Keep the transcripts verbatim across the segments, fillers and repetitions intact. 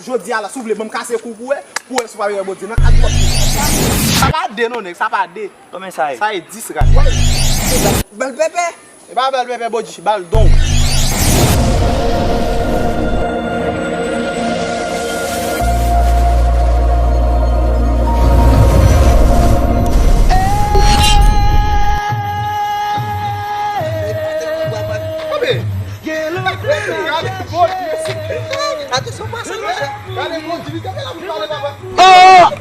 Jodi a la, si w vle, ban m kase kou pou wè, pou wè si w pa wè Bondye nan kat w ap. Sa pa de non, nèg, sa pa de. Konbyen sa ye? Sa ye dis rad. Bèl pèpè. E pa bèl pèpè, Bodji, bal don. Atann, monchè.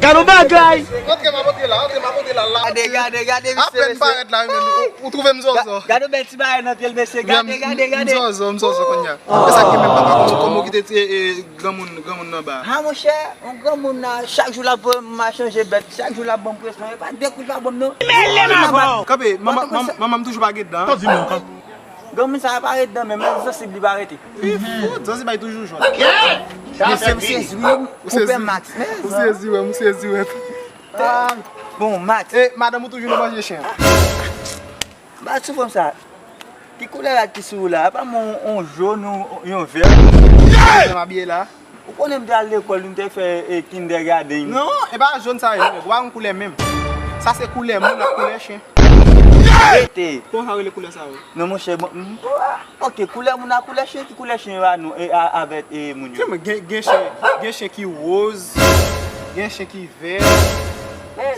Gade yon bagay! Antre, m ap antre la, antre, m ap antre la, la. Gade, gade, gade, misye, apèn mesye. Parèt la, wi, men ou, ou twouve m zòzò. Gade yon bèl ti bagay nan pye l, mesye. Gade, gade, gade. M zòzò, m zòzò kounye a. E sa k gen menm, papa, kòman, kòman w kite, e, e, granmoun, granmoun nan ba a? Ha, monchè, yon granmoun nan, chak jou l ap voye m al chanje bèt, chak jou l ap ban m presyon, e pa de kou l pa ban m, non. Kanpe, manman, manman, manman m toujou pa gen dan. Granmoun sa a pa ret dan menm, men zansib li pa rete. Li fout, zansib bay toujou jòn. Mesye, m sezi wi, ou pè Max. Ou sezi, wi, ou sezi, wi. Bon, Max. E, madanm ou toujou nan manje chen. Ba sou fòm sa. Ki koulè rad ki sou ou la? A pa m yon, yon jòn, yon, yon vè. Jan m abiye la. Ou konnen m te al lekòl, m te fè, e, kindergarten. Non, e pa jòn sa yo, nèg. Ou pa konn koulè menm. Sa se koulè moun ak koulè chen. Rete. Kòman sa rele koulè sa yo? Non, monchè, bon, m, ok, koulè moun ak koulè chen, ki koulè chen yo a nou, e, a, avèk, e, moun yo? Gen, gen chen, gen chen ki woz, gen chen ki vè.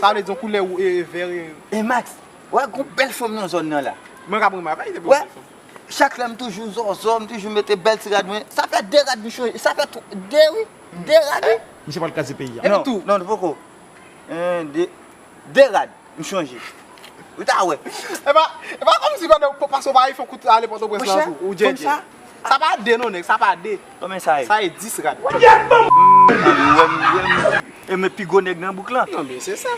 Sa vle di yon koulè, e, e, vè, e. E Max, wè, gon bèl fanm nan zòn nan la. Mwen ka pran ma, pa ide pou bèl fanm. Chak lè m toujou zòzò, m toujou mete bèl ti rad mwen. Sa fè de rad m chanje. Sa fè tw-, de wi. De rad wi. Misye pral kraze peyi a. Non, non, non, poko. En, de, de rad m chanje. Ou ta wè. E pa, e pa kòmsi pandan w pase w pa fè yon kout ale Pòtoprens la tou, ou djèdjè. Sa pa de non, nèg, sa pa de. Konbyen sa ye? Sa ye dis rad. E men pi gwo nèg nan bouk lan. Non, men se sa.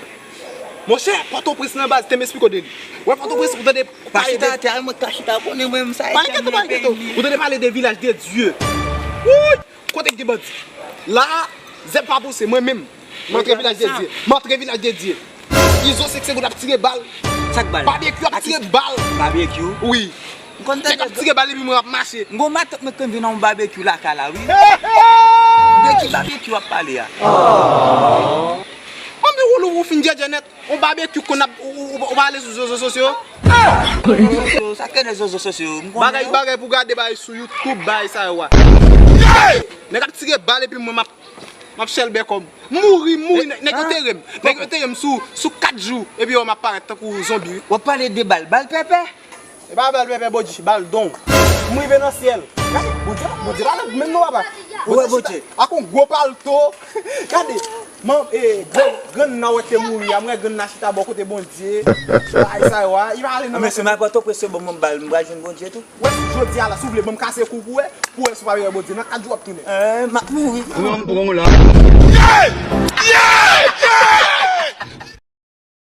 Monchè, Pòtoprens nan baz, te m esplike w de li. Wè Pòtoprens, ou tande, pa chita atè a, mwen ka chita, konnen mwen, m sa pa enkyete w, pa enkyete w. Ou tande pale de Vilaj de Dye. Wouy! Kote k gen bandi? La, zèb pa pouse, mwen menm. M antre Vilaj de Dye. M antre Vilaj de Dye. Izo senk segonn ap tire bal. Sa k bal? Babekyou ap tire bal. Babekyou? Wi. Nèg ap tire bal epi mwen ap mache. M gon matant mwen k konn vin nan yon babekyou lakay la, wi. De ki babekyou w ap pale a? Mwen di ou, ou fin djèdjè nèt. Yon babekyou konn ap, ou, ou, ou pa ale sou rezo sosyo? Sa k rele rezo sosyo? M konn bagay, bagay pou gade bagay sou YouTube, bagay sa yo a. Nèg ap tire bal epi mwen m ap M ap chèlbè kò m. Mouri, mouri, nèg, nèg yo tere m. Nèg yo tere m sou, sou kat jou. Epi yo, m ap parèt tankou zonbi, wi. W ap pale de bal, bal pèpè? E pa bal pèpè, Bodji, bal don. M rive nan syèl. Gade, Bondye, Bondye pa nan menm non, papa. Ou wè Bondye? Ak yon gwo palto. Gade, man, e, grann, grann nan wè te mouri a, m wè grann nan chita bò kote Bondye. Ay, sa yo a, li pa ale nan. Mesye, m al Pòtoprens, se bon, mwen bal, m pral jwenn Bondye tou. Wè, jodi a la, si w vle, ban m kase kou pou wè, pou wè si w pa wè Bondye. Nan kat jou w ap tounen. Eh, m ap mouri. Ou menm, ou pran la.